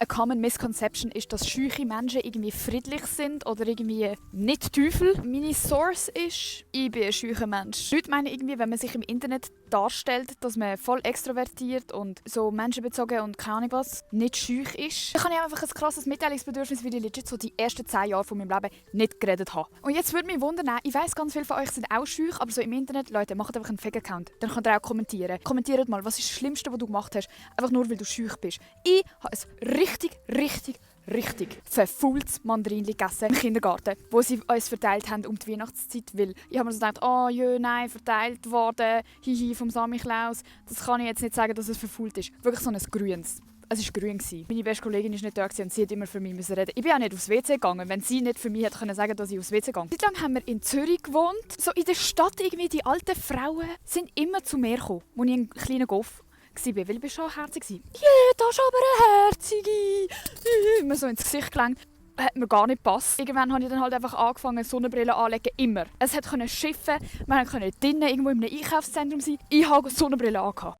Eine common misconception ist, dass scheuche Menschen irgendwie friedlich sind oder irgendwie nicht Teufel. Meine Source ist, ich bin ein scheucher Mensch. Leute meinen irgendwie, wenn man sich im Internet darstellt, dass man voll extrovertiert und so menschenbezogen und keine Ahnung was, nicht scheuch ist. Dann kann ich einfach ein krasses Mitteilungsbedürfnis, weil ich legit so die ersten 10 Jahre von meinem Leben nicht geredet habe. Und jetzt würde mich wundern, ich weiss, ganz viele von euch sind auch scheuch, aber so im Internet, Leute, macht einfach einen Fake-Account. Dann könnt ihr auch kommentieren. Kommentiert mal, was ist das Schlimmste, was du gemacht hast, einfach nur, weil du scheuch bist. Ich habe es richtig verfaultes Mandarinli gegessen im Kindergarten, wo sie uns verteilt haben um die Weihnachtszeit, weil ich habe mir so gedacht, oh jö, nein, verteilt worden, hihi, vom Samichlaus. Das kann ich jetzt nicht sagen, dass es verfault ist. Wirklich so ein grünes. Es war grün. Meine beste Kollegin war nicht da und sie hat immer für mich reden. Ich bin auch nicht aufs WC gegangen, wenn sie nicht für mich hätte sagen, dass ich aufs WC gehe. Seit lang haben wir in Zürich gewohnt. So in der Stadt irgendwie, die alten Frauen sind immer zu mir gekommen, als ich ein kleiner Goff war, weil ich schon herzig war. «Yeah, das ist aber eine Herzige!» Mir so ins Gesicht gelenkt. Hat mir gar nicht gepasst. Irgendwann habe ich dann halt einfach angefangen, Sonnenbrille anzulegen. Immer. Es konnte schiffen, wir konnten drinnen irgendwo in einem Einkaufszentrum sein. Ich habe Sonnenbrille angehabt.